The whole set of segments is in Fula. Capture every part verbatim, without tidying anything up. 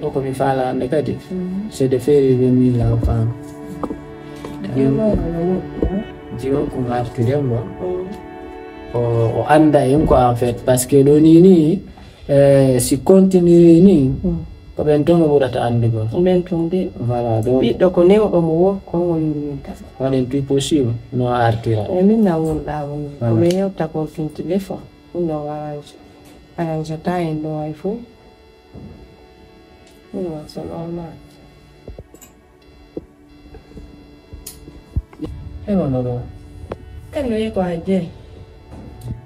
Ko mi faala hannde kadi, c'est de faire revenir l'enfant. Jiwo ko artude mo. O, o annda en quoi, en fait, parce que ɗo ni ni, eh, si continue ni, ko ɓen ton o ɓurata anndugol. Ɓen ton de. Voilà, donc. Ɓiɗɗo ko newɗo mo wo, ko mo yurminta. Waɗen tout possible, no artira. E min na wonɗa woni. Ko mi yewta kon kin téléphone. Ɗum ɗo arrange. Arrange ta en ɗo hay fof. Ɗum ɗo so normal. E non, non, non. E no yi ko hajje.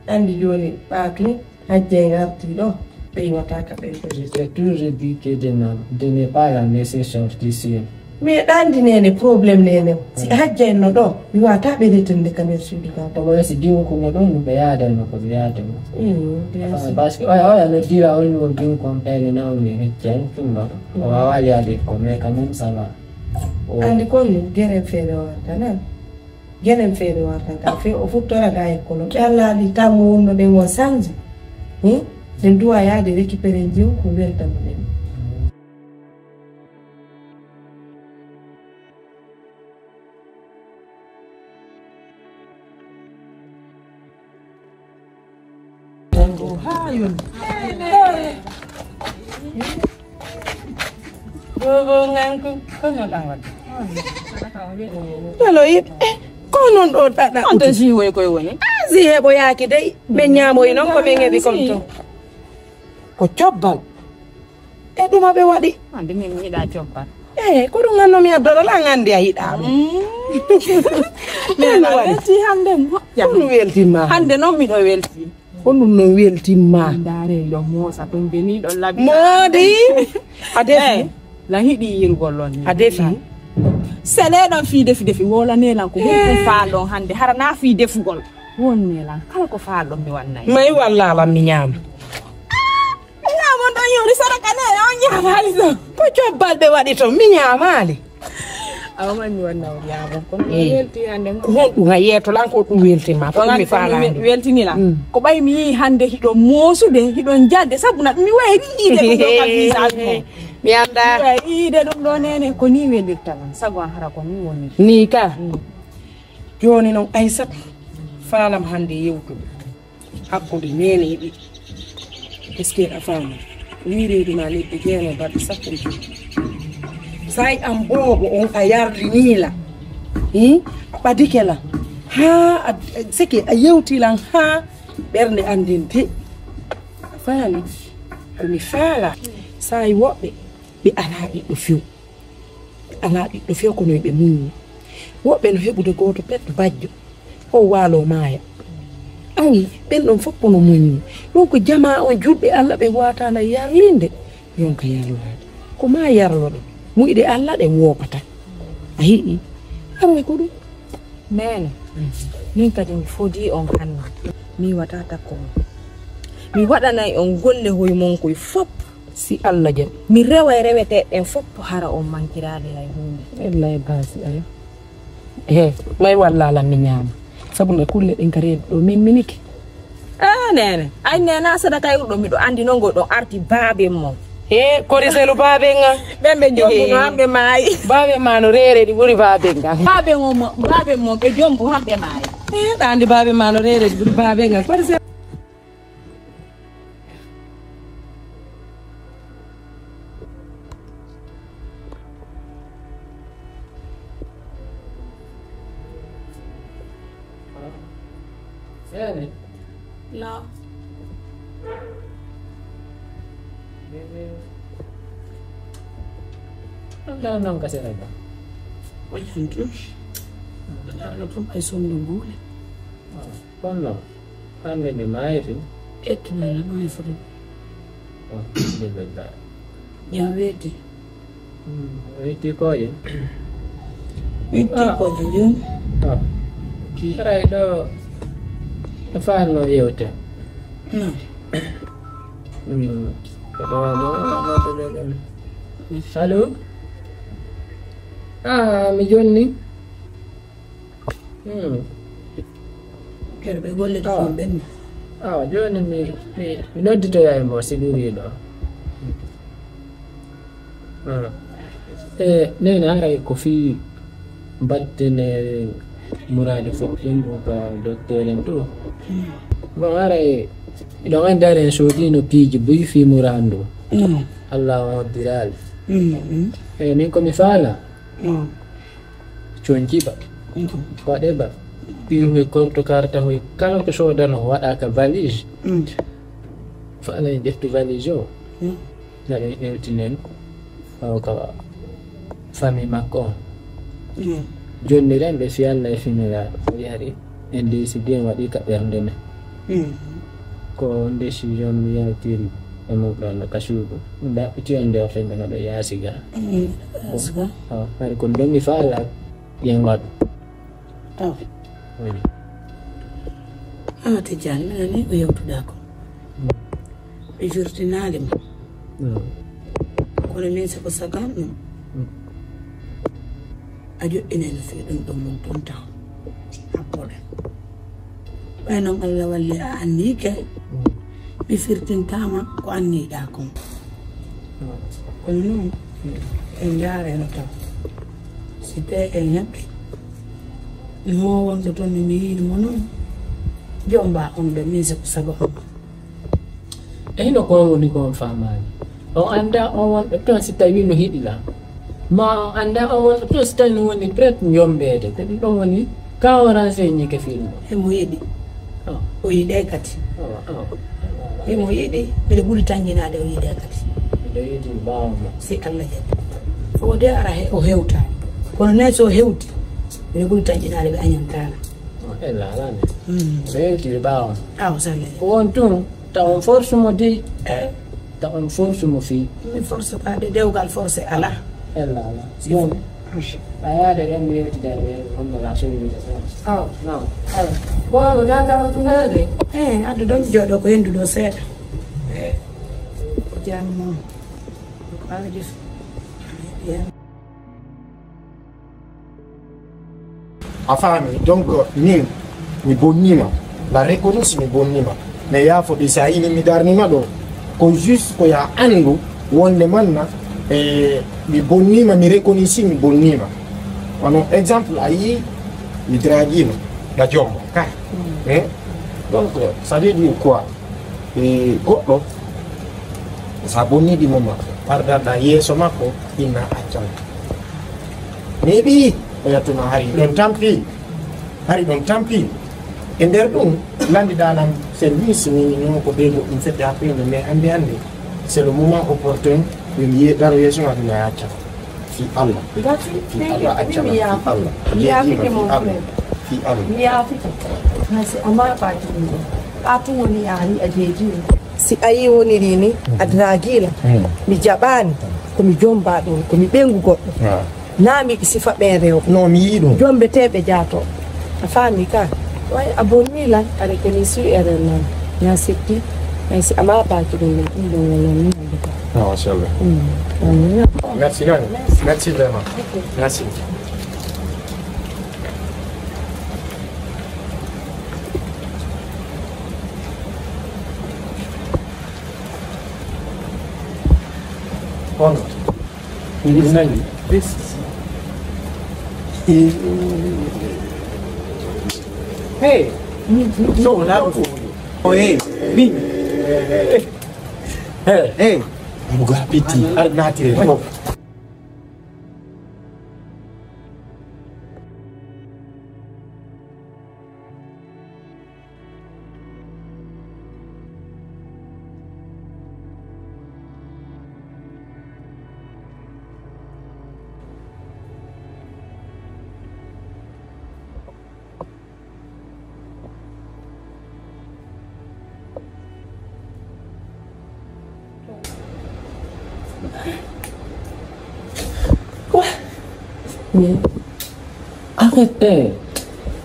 Anndi jooni ɓaatu hajje ngarti ɗo. Ɓe iwata ka ɓe. Je t'ai toujours dit que de ne, de ne pas la laisser sortir seule. Mais ɗa anndi nene problème nene. Si hajja en no ɗo, mi wata ɓe retende ka nder suudu ka. Omo si diwo ko no ɗon, ɓe yaada no ko ɓe yaada no. Mm, bien sûr. Parce que oya, oya no dira on no bin kon pele na on ne hecce en tun no. O wawa yaade ko, mais quand même ça va. O anndi kon geren feere warta nan. Geren feere warta ka fe o futtora ga e kono. Ɓe Allah di tango wonno ɗen o sanji. Hmm? Den duwa yaade récupérer jiw ko welta mo ɗen. Bobo nganku, ko non ɗan waɗde? Ɗalo yiɗ, eh, ko non ɗo ɗaɗa? On to jiwoy koye woni? Ah, si heɓo yaaki dey, ɓe ñaamoyi non ko ɓe ngeɓi kon to. Ko cobbal. E ɗuma ɓe waɗi. Ande min mi yiɗa cobbal. Eh, ko ɗum nganno mi addoro la ngandi a yiɗa ɗum. Min no waɗi? Welti hande moƴƴa. Ko ɗum weltimma? Hande noon miɗo welti. Ko ɗum noon weltimma? Ndaare ɗo moosa ɗum beni ɗo labi. Moodi. A defi? Eh, la hiɗi yirgol on. A defi? Sele ɗon fii defi defi woola nelan ko honɗum faalɗon hande hara na fii defugol. Won nelan kala ko faalɗon mi wannay. May walla lan mi ñaama. Ina mon ɗon yori sadaka ne on ñaamaali ɗon. Ko cobbal ɓe waɗi ton mi ñaamaali. Awa man mi wanna on yaabo kono mi welti hande. Ko honɗum a yeeto lan ko ɗum welti ma ko mi faalaani. Weltini lan. Ko ɓay mi yii hande hiɗon moosude hiɗon jadde sabu na mi wayri yiide ɗum ɗo ka visage mo. Mi annda. Mi wayri yiide ɗum ɗo nene ko ni welirta lan sabu an hara ko ni woni. Ni ka. Jooni non Aysata faalam hande yewtude. Hakkunde neene e ɓiɗɗo. Est-ce que a faami? Wiireede ma lebbi jeenay balɗe sappo e joy. Say an boobo on a yarliniila. Hi? A ɓadike lan. Haa a seke a yewti lan haa ɓernde an nden deƴƴi. A faami? Ko mi faala. Say woɓɓe ɓe alaa ɓiɗɗo few. Alaa ɓiɗɗo few kono ɓe muññi. Woɓɓe no heɓude gooto pet bajjo. O waalo maaya. Ayi, ɓen ɗon fof kono muññi. Ɗum ko jamaa on julɓe Allah ɓe waataana yarlinde. Yonka yarlaade. Ko maa yarloɗo. Muyiɗe Allah ɗe woopata. A yi'i? Aray ko ɗum. Neene, min kadi mi fodii on hannde. Mi wata takko on. Mi waɗanay on golle hoy mon koy fof. Si Allah jaɓi. Mi reway reweteeɗe ɗen fof hara on mankiraali hay huunde. Ella e baasi ayo. He, may walla lan mi ñaama. Sabu nde kulle ɗen ka reedu ɗo min minike. Ah, neene. Ay neene a sada kay ɗo miɗo anndi non go ɗo arti baaben mon. He, kori selu baaben nga. Ɓen ɓe jombuno hamɓe maayi. Baaben ma no reere ɗi ɓuri baaben nga. Baaben on mo, baaben mon ɓe jombu hamɓe maayi. He, ɗa anndi baaben ma no reere ɗi ɓuri baaben nga. Kori selu Sene. No. Ɗum ɗon noon ka Senegal. Waɗi heen tun. Ɗaɗo fof ay sonndo mbuule. Kono hannde mi maayiti. Ƴettu men no maayfori. Alhamdulillah. Jam weeti. Weeti kooƴe. Weeti kooƴe jooni. Aray ɗo ɗo faatno yewte. Allo. Ah, mi jonni. Hmm. Kadi ɓe golle to ɗum ɓenni. Awa jooni mi mi mi nodditoya e mo si ɗuriɗo. Ah. E nene, haray ko fii battene muraadi fof ɗin ɗum ka docteur en ɗo. Bon, haray ɗon en dari en soodino piiji buy fii muraadu ndu. Mm. Allah on hoddiraali. Mm, mm. E min ko mi faala. Mm. Conci ba. Mm. Waɗe ba. Piihoy korto karta hoy kala ko soodano waɗa ka valise. Mm. Faala en ƴettu valise o. Mm. Naɗen hewtinen o ka famille makko on. Mm. Jonniren ɓe si Allah e finira o yari en décidi en waɗi ka ɓernde men. Mm. Ko on décision mi yewtiri e mum ɗon ka suudu. Ɗaɓɓiti on nde o fenɓe no ɗo yaasi ga. Mm. Yaasi ga. Awa, hari ko ndomi faala yen waɗu. Awa. Oui. Awa Tijjani, minen ni ko yewtuɗaa ko. Mm. Ɓe firtinaali ma. Mm. Kono min siko sagan ɗum. Mm. A joɗɗinay no fii ɗum ɗum mum ɗum taw. Hakkude. Ɓay noon Allah walli a annii ke. Mm. Mi firtintaama ko anniiɗaa kon. Kono noon, en njaareno taw. Si tee en heɓi, mo wonɗo toon, mi yiɗi mo noon, jombaa on ɗo, min sago sago on. E hino ko on woni ko on faamaani. On anndaa on wonɗo toon si tawii no hiɗi lan. Ma on anndaa on wonɗo toon si tawii no woni prêt njombeede. Ko ɗum ɗon woni ka o renseigné ke film o. Emo yiɗi. Oh. O yiɗay kadi. Oh, oh. Emo yiɗi, mbiɗa ɓuri tanƴinaade o yiɗay kadi. Mbiɗa yiɗi ɓaawo mo. Si Allah jaɓi. O de ara he, o hewta. Kono ne so o hewti, mbiɗa ɓuri tanƴinaade ɓe añantaana. Oh, e laalane. Mm. Ɓe hewtiri ɓaawo mo. Aw, sale. Ko on tun, ta on force mo di. Eh. Ta on force mo fii. Mi force ka de, dewgal force ala. Ella ala. Bon. A yaade ɗen mi yewtida e ɓe, on no la solution. Oh, non. Awa. Bon, ko ƴaata on tun de. Eh, addu ɗon jooɗo ko hendu ɗo seeɗa. Eh. Jam mo. Awa jus. Yeah. A faami? Donc, min, mi bonniima. La reconnu si mi bonniima. Mais yaafo ɗi, si a yini mi darnima ɗo, ko juste ko ya anndu wonde manna, e, mi bonniima, mi reconnu si mi bonniima. Wano exemple, a yii, mi dragiima, ɗa jombo, kay. Eh? Donc, ça veut dire quoi? E, goɗɗo, sa bonnidi mo makko, pardanɗa yeeso makko, inna accan. Neeɓi, o yettuno hari ɗon tampi, hari ɗon tampi. E nder ɗum, lanndiɗaa lan service, mi no ko ɓe goɗɗum fedde hakkunde, mais hannde hannde, c'est le moment opportun, yo mi ye-, daro yeeso ma, mi acca. Fii Allah. Gati, fii Allah, acca ma, fii Allah. Mi yaafike, mon frère. Fii Allah. Mi yaafike. Merci, o maapaaki ɗum ɗo. Ɓaa tun woni a ari a jeeji. Si a yii woniri ni, a dragiila. Mm. Mi jaɓaani. Ko mi jomba ɗum, ko mi ɓeyngu goɗɗo. Ah. Naa mi sifa ɓeen rewɓe. Non, mi yii ɗum. Jombeteeɓe jaato. A faami ka? Way a bonni lan, a reconnu si erreur lan. Yaa sikki, ay si a maapaaki ɗum ɗon, ɗum ɗon wala ni. Ah, machallah. Mm. Amina. Merci, Nani. Merci. Merci vraiment. Ok. Merci. On. Nani? This. Hey. So, now. Oh, hey. Hey. Hey. Hey. Muga piti. Ar natire. En fait, eh,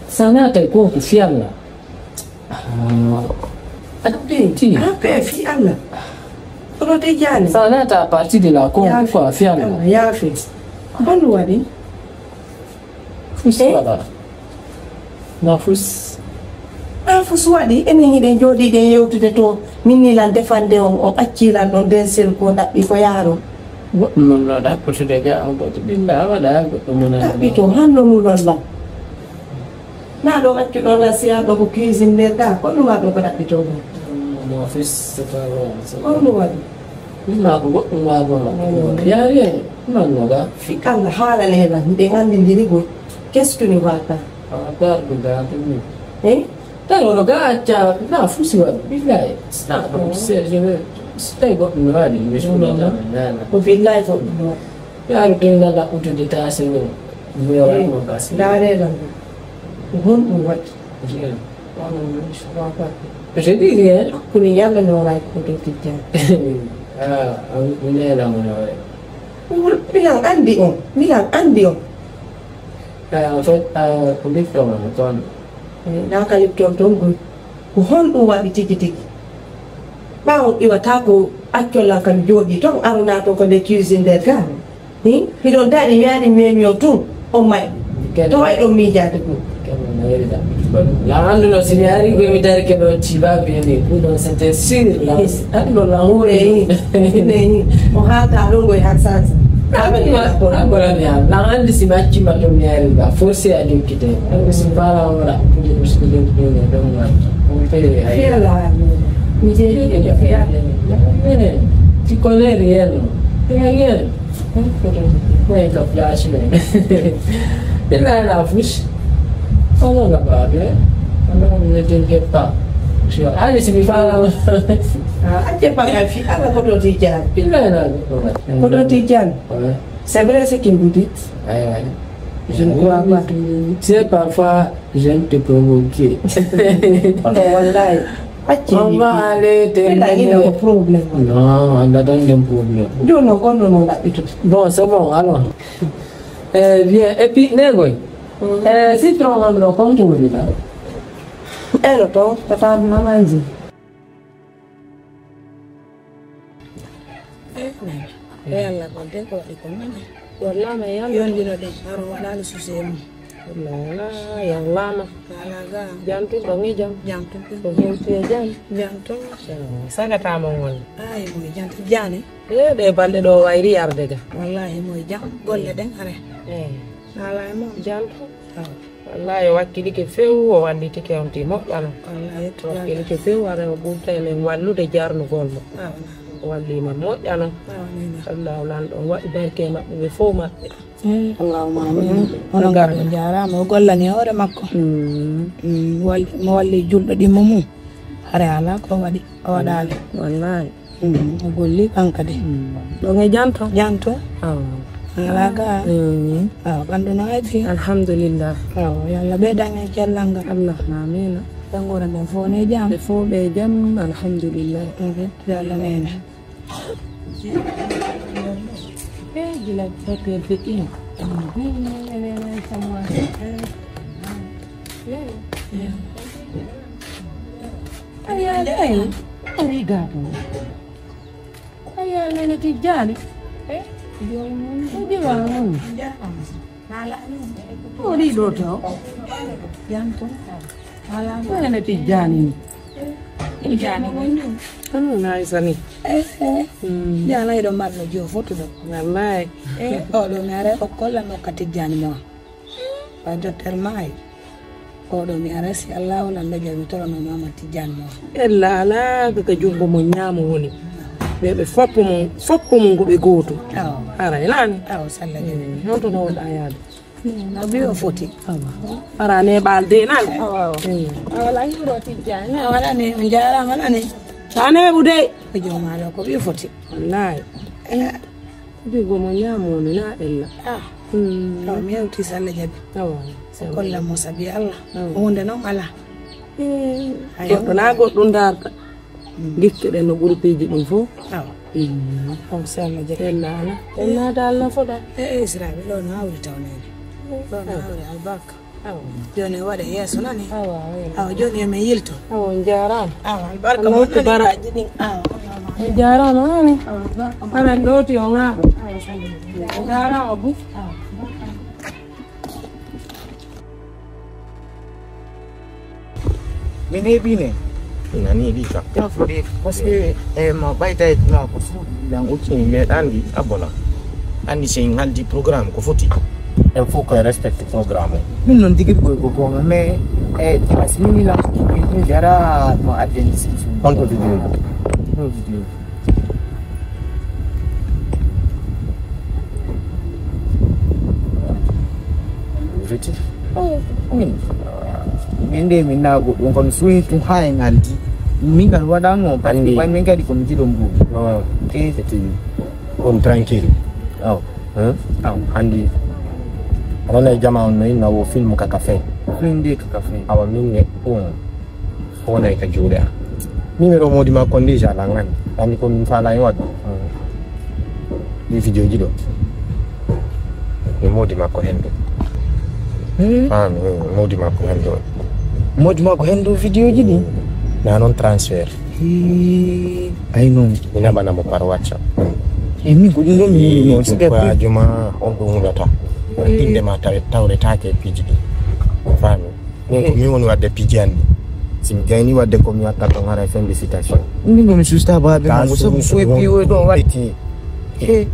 sa naatay ko ko fii Allah. Ah, a ɗum ti. Ah, pe fii Allah. Kono de jaani. Sa naata à partir de là, ko, yaafi, ko fii Allah. Yaafi. Hon waɗi? Fus, eh? Waɗa. Na fus. Na fus waɗi, enen hiɗen jooɗiiɗen yewtude to. Min ni lan defande on, on accii lan ɗon den sel ko ɗaɓɓi ko yaaron. Goɗɗum noon ɗo ɗaɓɓutude ga, on goɗɗo ɓilla waɗa goɗɗum noon. Ɗaɓɓito, hanno mu lolla. Na ɗo accuɗo la siya ɗo ko cuisine nder ga, ko ɗum waɗo ko ɗaɓɓito ɗum. Mon fils, c'est pas bon. Ko ɗum waɗi. Ɗum na ko goɗɗum waɗo. Yaari en, ɗum no ga. Fi kanga haala lela, nde ngandi ndiri go. Qu'est-ce que nous va faire? Ah, perdre dans le mur. Eh? Tawi oɗo ga acca na fusi waɗi, billahi. Na ɗum, c'est, je veux, so tawi goɗɗum no waɗi, mi suuɗata, mi nana. Ko billahi ko ɗum waɗi. Yaari ɗum na ɗaɓɓutude taase men. Mi waɗi mo basi. Ndaare ɗam. Ko honɗum waɗi? Jeeɗi. Peut-être, eh? Kuni yalla no waɗi ko dotti jam. Ah, mi nena mo no waɗi. Milan andi on, milan andi on. Ah, en fait, ah, ko Lipton on, ton. Eh, na ka Lipton ton, ko, ko honɗum waɗi tigi tigi? Ɓaawo iwata ko accolla kam jooɗi ton, aruna ton ko nde cuisine nder ga. Hi? Hiɗon daɗi mi ari memi on tun, on may. Kene. To way ɗon miijaade ɗum. Kene na yeri da. La anduno si mi ari ko mi dari ke ɗo tiba bene. Ɗum ɗon c'était sûr. La. Yes. Anndo la wure. Eyi. Eyi. O haalta ɗon koye han sansa. Aɓe ma, aɓe ma, la andi si mi accima to mi ari ba. Forcé à dire que te. Aɓe si fala wala. Ɗum ɗum ɗum ɗum ɗum ɗum. Fiya la. Mi jeeɗi e fiya. Mene. Tu connais rien. Rien. Ɓen ka place men. Ɓe nana fush. Omo nga baɓe. Omo ne tengke pa. Ani si mi fala. Ah, acce pa ka fi ala ko to ti jan. Ɓe nana. Ko to ti jan. C'est vrai ce qu'il vous dit. Ayi, ayi. Je ne crois pas. C'est parfois Je ne te provoque. Ono wallahi. Acce. On va aller te. Ila ina ko problème. Non, on a donné un problème. Jono kono no laɓɓito. Bon, c'est bon, alors. Eh, bien, et puis, Negoy. Eh, citron, on le compte, oui, là. Eno to, tata mamanji. Eh, Allah, ko debbo waɗi ko nani. Wallama yalla. Yondino ɗen, haro waɗano susi e mum. Wallama, yallama. Ala ga. Jantu, ɗon e jam. Jantu. Ko hewti e jam. Jantu. Sagatama won. Ay, mo jantu jani. Eh, ɗe balɗe ɗo wayri arde ga. Wallahi, mo jam. Golle ɗen are. Eh. Ala e mo. Jantu. Aw. Wallahi, o wakkilike few, o wallitike on ti moƴƴano. Wallahi, o wakkilike few, ara o ɓurta e men wallude jarnugol mo. Aw. O walli men moƴƴano. Aw, amina. Allahu lanɗo, o waɗi barke e maɓɓe ɓe fof maɓɓe. Eh, Allahumma amin. Hono garɗo jaaraama, o gollani hoore makko. Mm. Mm, wal-, mo walli julɗo ɗimmo mum. Hare alaa ko waɗi, o waɗaali. Wallahi. Mm, o golli kan kadi. Mm. Ɗon e janto? Janto. Awa. Alaa ga. Mm. Awa, ɓanndu no ayti. Alhamdulillah. Awa, yo Allah ɓeydan en cellal ngal. Allahumma amiina. Ɓe nguura nden fof ne jam. Ɓe fof ɓe jam, alhamdulillah. Mhm. Yo Allah neene. Eh, gila hotel feƴƴi. Ayaa, ley. Ari gaato. Ayaa, ley no Tijjaani. Eh? Ko jiwa noon. Ko ɗi ɗo taw? Jam to. Wala ko ene Tijjaani ni. Tijjaani ni. Ɗum nayi sani. Eh, eh. Mm. Jana eɗo marno jo fotuɗo. Wallahi. Eh, oɗo mi ara o kolla no ka Tijjaani mo. Ba docteur Maay. Oɗo mi ara si Allah wala Allah jaɓi toro no mama Tijjaani mo. Ella ala ka jungo mo ñaamo woni. Ɓe ɓe foppo mo, foppo mo ngo ɓe gooto. Awa. Ara ilani. Awa salla jaɓi. Mm. Honto no wonɗa yaade? Mm, no mbiyo foti. Awa. Ara ne ɓaal de nan. Awa, awa. Mm. Awa la hiwro Tijjaani. Awa la ne, on jaaraama la ne. Sa neeɓu de. Ko joomaɗo ko ɓe foti. Wallahi. Eh. Ɗi gomo ñaamo ni na ella. Ah. Mm. Awa mi hewti salla jaɓi. Awa. Kolla mo sabi Allah. Awa. Hunde noon ala. Eh. Ayo. Goɗɗo na goɗɗum darta. Mm. Giccuɗen no ɓuri piiji ɗum fof. Awa. Mm. On sella je. Ella ala. Ella dal no foda. E, e, Israel, ɗo no hawri tawnede. Ɗo no hawri albarka. Awa. Joni waɗa yeeso nani. Awa, awa. Awa, joni yo min yilto. Awa, on jaaraama. Awa, albarka mo nani bara. Awa. On jaaraama nani. Awa, albarka mo. Hara ɗo ti o ŋaaɗo. Awa, sani. On jaaraama bu. Awa. Min heɓiine. Nani ɗi ka. Parce que, eh, ma ɓayta e tuma ko fuɗi lan okki mi meɗa andi abona. Andi se en haldi programme ko foti. En fof koye respecte programme o. Min noon tigi ko ko ko mais, eh, si min lan okki mi jara mo adden discussion. Honto vidéo ji? Honto vidéo ji? Fiti. Oh, min. Min de min na goɗɗum kono suwi tun ha en haldi. Min kadi waɗango. Andi. Min kadi ko mi jiɗo mbuɗu. Oh. Eh. Fiti. On tranquille. Aw. Hein? Aw. Andi. Onon e jama on no inna wo film kaka fe. Film de kaka fe. Awa min ne um. Wonay ka juuɗe am. Numéro modi makko on déjà lan andi. Andi ko min faala en waɗu. Ɗi vidéo ji ɗo. Mi modi makko hen ɗo. Hmm? Ah, mi modi makko hen ɗo. Modi makko hen ɗo vidéo ji ɗi? Na non transfert. Hii. Ay non. Mi naɓana mo par WhatsApp. E min ko ɗum ɗo mi yii non. Ko ajuma on ɗo hulata. Inde ma tawe tawretaake e piiji ɗi. Faami. Min ko min woni wadde piiji anni. Si mi gayni wadde ko mi watta ɗon haray félicitation. Min ɗo mi susta baabe ma ko sabu ko e piiwo ɗo waɗi. Eh,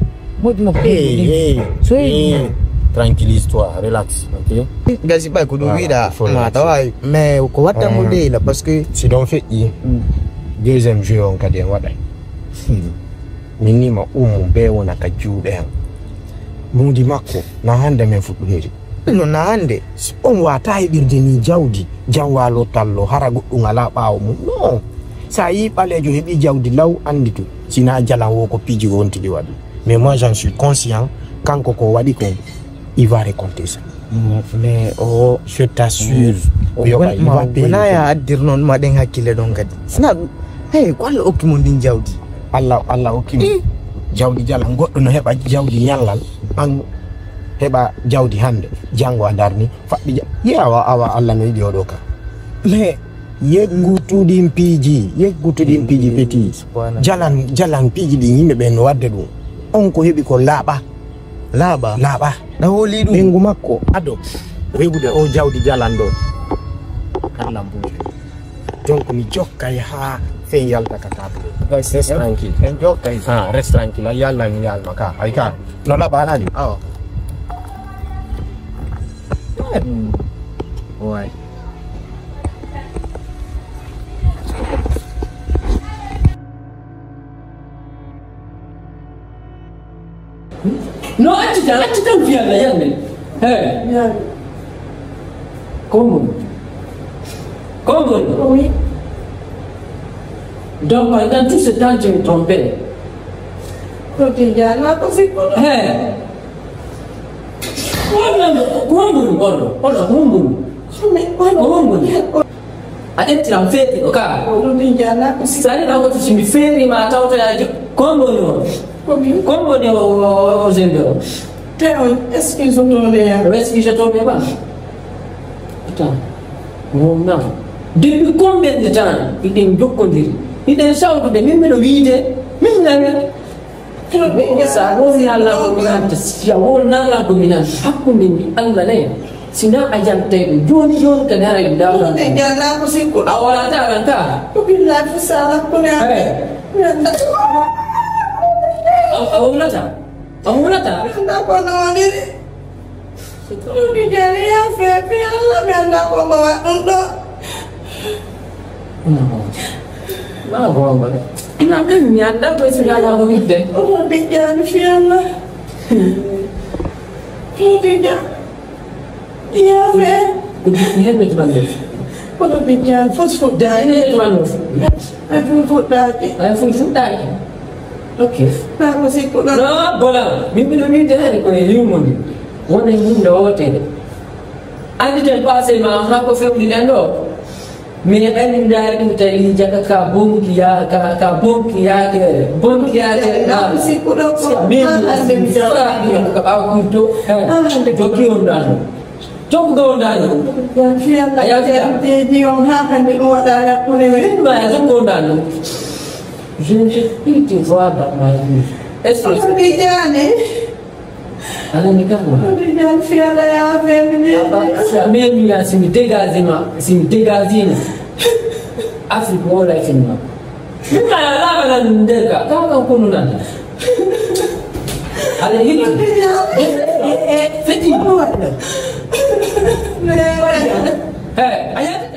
modi mo ko. Hey, hey, so hey, tranquillise-toi, relax, ok? Gasi ɓay ko ɗum wiɗa ma tawa mais ko watta mo de la parce que si ɗon feƴƴi deuxième jeu on kadi en waɗay. Min ni ma ummu be wona ka juuɗe am. Modi makko na hande men fuɗɗu heri. No na hande, si on wata heɓirde ni jawdi, jam walo tallo, hara goɗɗum ala ɓaawo mum. Non. Sa yi ɓaleejo heɓi jawdi law, anditu. Sina jalan wo ko piiji wontigi waɗi. Mais moi, j'en suis conscient, kanko ko waɗi kon, il va récolter ça. Mais o je t'assure, o yoɓa, il va payer. Wona ya addir noon maɗen hakkille ɗon kadi. Sina ɗum, hey, ko Allah okki mo ndin jawdi. Allah, Allah okki mo jawdi jalan. Goɗɗo no heɓa jawdi ñallal, an heɓa jawdi hande, jango a darni, faɓɓi ja-, ye awa, awa Allah no yiɗi oɗo ka. Mais yeggutuɗin piiji, yeggutuɗin piiji feti. Jalan, jalan piiji ɗin yimɓe ɓen no wadde ɗum. On ko heɓi ko laaɓa. Laaɓa? Laaɓa. Na hooli ɗum? Ɓengu makko ado wegude o jawdi jalan ɗo. Kallam buuɗe. Donc mi jokkay ha fen yalta ka table. Reste tranquille. En jokkay. Ah, reste tranquille. A yalla mi yalma ka. Ay ka. No laɓa alani? Awa. Hmm. Ouais. Non, accu tan, accu tan fiyalla yande. Hey. Kongo. Kongo. Oui. Donc, pendant tout ce temps, tu me trompais. Ko tijana ko sikko. Hey. Ko honɗun, ko honɗun, ko honɗun, ko honɗun? Ko honɗun? A ƴettiran feere ɗo ka. Ko honɗun jala? Sani ɗan ko si mi feere ma tawtoya jo-, ko honɗun on? Ko min. Ko honɗun o, o, o, o zembe o? Te on excuse to le ya. O excuse to me ba. Attends. Mo na. Depuis combien de temps hiɗen jokkondiri? Hiɗen sawtude, min miɗo wiide, min nana. Sa woni Allah ko mi nanta, si a wonnaala ko mi nanta, hakkunde mi Allah ne, sina a jantay ɗum. Jooni, jooni kadi haray mi dawa. Ɗum ɗe jalla ko sikkuɗo. A wonata aran ka? Ko billahi fu sala ko ne. Hey. Mi anda. A, a wonata? A wonata? Mi anda ko no woniri. Ɗum mi jari ya feefi Allah, mi anndaa ko mbo waɗɗum ɗo. Ma gonga. Ina min mi anndaa ko si ala ko wiɗde. Ɗum mi jani fi Allah. Ɗum mi jani. Ya fe. Ko ɗum mi hemɓe tumanɗo. Kono mi jani fos fo daani. Hemɓe tumanɗo. Ay, ful fuɗɗaaki. Ay, ful fuɗɗaaki. Ok. Naa ko sikkuɗon. Non, bola. Min mbiɗo wiide heen ko e yummude. Wona e yumde wootere. Anndi ten passé ma, haa ko fewndi ɗen ɗo. Mi heɓani ndaari ɗum tawi jaka ka bonki ya-, ka, ka bonki yaakere. Bonki yaakere. Naa ko sikkuɗon ko. Min, haa hannde mi jaɓa. Ko ɓaawo kurto. Haa hannde. Jokki on ɗan. Jokku gawndaaɗo. Yaa fiya. A yaa fiya. Teeji on haa hannde ɗum waɗa hakkunde men. Min ma yaa jokku gawndaaɗo. Je ne peux plus te voir dans ma vie. Est-ce que on est bien? Ala ni kan. On est bien, fiya la yaa fe mi. Aba, si a memi ya, si mi dégage ma, si mi dégage ma. Afrique wooda e sinno. Min kala laaɓa nan nder ka, tawa kan kunu nan. Ala yiɗi. Feti. Hey, a yiyata?